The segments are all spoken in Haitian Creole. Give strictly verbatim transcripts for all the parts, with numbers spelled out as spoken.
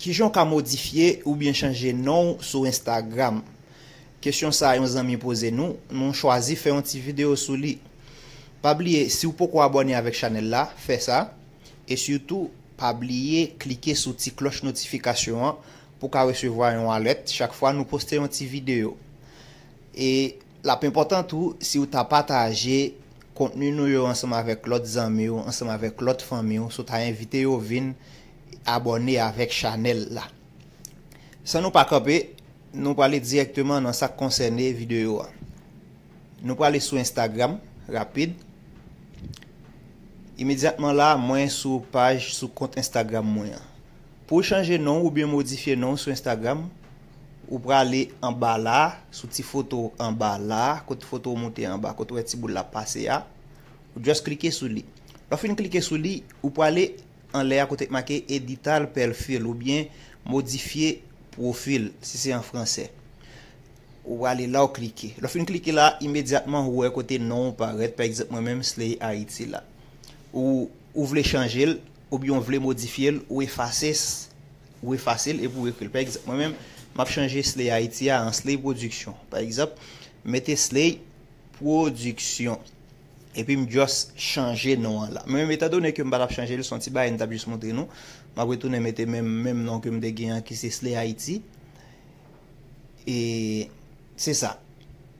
Kijan w ka modifye oubyen chanje non w sou Instagram? Kesyon sa a yon zanmi poze nou, nou chwazi fè yon ti videyo sou li. Pa bliye, si w poko abòne avèk chanèl la, fè sa. E sitou, pa bliye klike sou ti klòch notifikasyon an pou w ka resevwa yon alèt chak fwa nou poste yon ti videyo. E l ap enpòtan tou si w ta pataje kontni nou yo ansanm avèk lòt zanmi w, ansanm avèk lòt fanmi w, si w ta envite yo vin abòne avèk chanèl la. San nou pa kanpe, nou prale dirèkteman nan sa k konsène videyo a. Nou prale sou Instagram, rapid. Imedyatman la, mwen sou paj, sou kont Instagram mwen an. Pou w chanje non w oubyen modifye non w sou Instagram, ou prale anba la, sou ti foto anba la, kote foto w moute anba, kote w wè ti boul la pase a, ou just klike sou li. Lè w fin klike sou li, ou prale anlè a kote k make editar perfil oubyen modifye pwofil, si se an fransè. Ou prale la, ou klike. Lè w fin klike la, imedyatman ou wè kote non w parèt, pa egzanp, mwen menm, Slay Haiti la. Ou, ou vle chanje l, oubyen w vle modifye l, ou efase s-, ou efase l epi w ekri l. Pa egzanp, mwen menm, m ap chanje Slay Haiti a an Slay Production. Pa egzanp, mete Slay Production. Epi m just chanje non an la. Men, men, etandone ke m pa t ap chanje l, se yon ti bagay m t ap jis montre nou. M ap retounen mete menm, menm non ke m te gen an, ki se Slay Haiti. E se sa.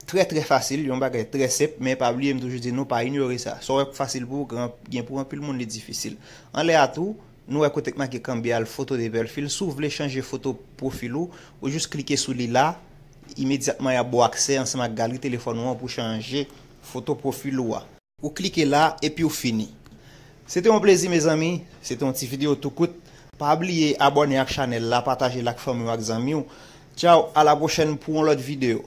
Trè, trè fasil, yon bagay trè senp, men pa bliye, m toujou di nou, pa inyore sa. Sa w wè k fasil pou ou, gen, gen pou anpil moun li difisil. Anlè a tou, nou wè kote k make kanbye al foto de pèlfil. Si w vle chanje foto pwofil ou, ou jis klike sou li la, imedyatman y ap ba w aksè ansanm ak galri telefòn ou an pou chanje foto pwofil ou a. Ou klike la epi w fini. Se te yon plezi, mezanmi. Se te yon ti videyo tou kout. Pa bliye abòne ak chanèl la, pataje l ak fanmi w ak zanmi w. Tchaw, a la pwochèn pou yon lòt videyo.